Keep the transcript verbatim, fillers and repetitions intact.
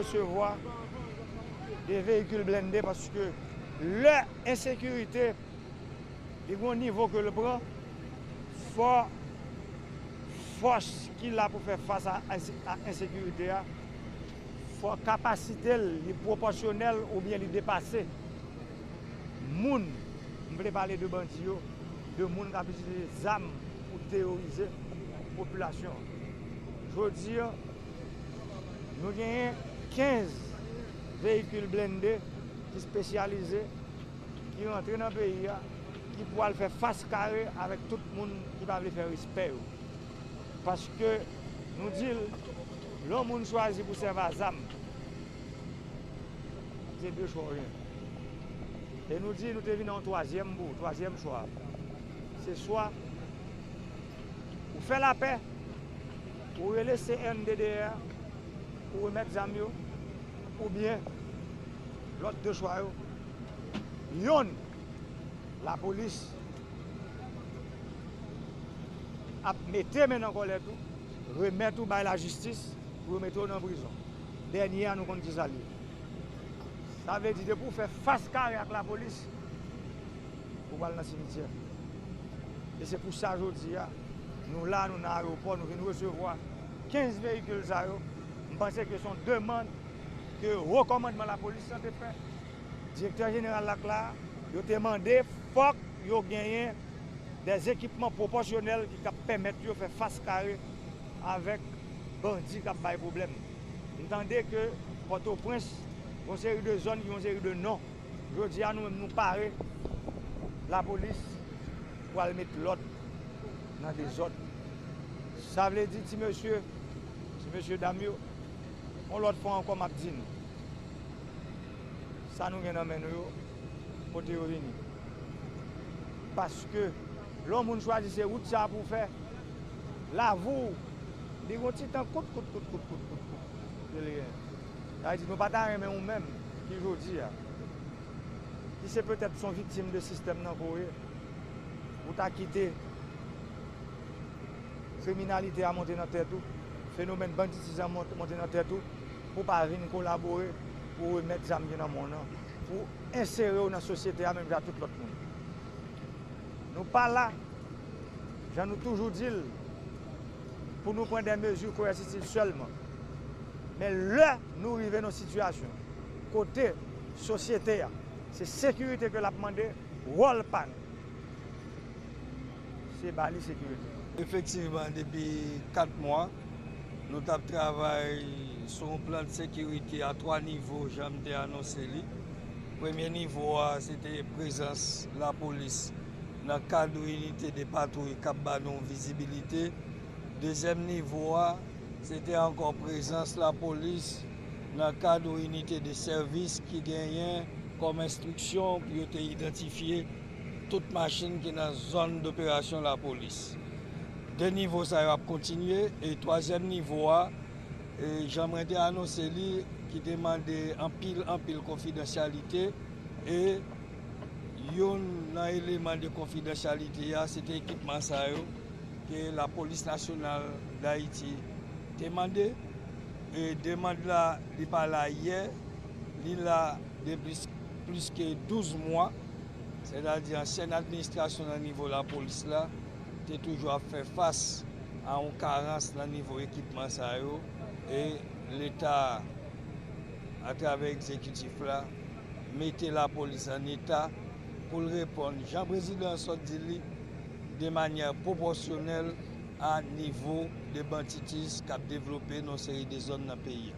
Resevwa de veyikil blende, paske lè ensekirite li gen yon nivo ke l pran, fò fòs ki la pou fè fas a, a ensekirite a, fò kapasite l li pwopòsyonèl oubyen li depase moun, m vle pale de bandi yo, de moun k ap itilize zam pou teworize popilasyon an. Jodi a, nou genyen kenz veyikil blende ki espesyalize, ki rantre nan peyi a, ki pou al fè fas kare avèk tout moun ki pa vle fè respè yo. Paske nou di l, lè yon moun chwazi pou sèvi a zam, se de chwa w gen. E nou di, nou te vin nan yon twazyèm bout, twazyèm chwa. Se swa ou fè lapè, ou rele C N D D R, ou remèt zam yo, oubyen lòt de chwa yo, yonn, lapolis ap mete men nan kòlèt ou, remèt ou bay lajistis pou yo mete w nan prizon. Dènye a, nou konn kisa l ye. Sa vle di, depi w fè fas kare ak lapolis, ou pral nan simityè. E se pou sa, jodi a, nou la, nou nan ayewopò, nou vin resevwa kenz veyikil sa yo. M panse ke se yon demann ke wo kòmandman lapolis lan te fè. Direktè jeneral la k la, yo te mande fòk yo genyen dèzekipman pwopòsyonèl ki kab pèmèt yo fè fas kare avèk bandi k ap bay pwoblèm. M tande ke Pòtoprens, yon seri de zòn, yon seri de non. Jodi a, nou menm, nou pare. Lapolis pral met lòd nan dezòd. Sa vle di, ti mesye, ti mesye dam yo, yon lòt fwa ankò, m ap di nou, sa nou gen nan men nou yo, kote yo vini. Paske, lè yon moun chwazi se wout sa a pou w fè, lavi w, li gon ti tan kout, kout, kout, kout, kout, kout, kout, ke l gen. Sa vle di, nou pa ta renmen ou menm, ki jodi a, ki se petèt se yon viktim de sistèm nan ke w ye, ou ta kite kriminalite a monte nan tèt ou, fenomèn banditis la mont-, monte nan tèt ou, pou w pa vin kolabore, pou w remèt zam ki nan men w nan, pou w ensere w nan sosyete a menm jan ak tout lòt moun. Nou pa la, jan nou toujou di l, pou nou pran de mezi koèsitiv sèlman. Men lè nou rive nan yon sitiyasyon kote sosyete a, se sekirite ke l ap mande, wòl pa nou, se ba li sekirite. Efektivman, depi kat mwa, nou t ap travay sou yon plan de sekirite a twa nivo, jan m te anonse li. Premye nivo a, se te prezans lapolis nan kad inite de patwouy k ap ba nou vizibilite. Dezyèm nivo a, se te ankò prezans lapolis nan kad inite de sèvis ki genyen kòm enstriksyon pou yo te idantifye tout machin ki nan zòn doperasyon lapolis. De nivo sa yo ap kontinye, e twazyèm nivo a, e jan mwen te anonse li, ki te mande anpil, anpil konfidansyalite, e youn nan eleman de konfidansyalite a, se te ekipman sa yo ke Lapolis Nasyonal d Ayiti te mande. E demann la, li pa la yè, li la depi plis ke douz mwa. Sètadi, ansyen administrasyon nan nivo lapolis la te toujou ap fè fas a yon karans nan nivo ekipman sa yo, e Leta, atravè egzekitif la, mete lapolis an eta pou l reponn, jan prezidan an sot di li, de manyè pwopòsyonèl a nivo de banditis k ap devlope nan yon seri de zòn nan peyi a.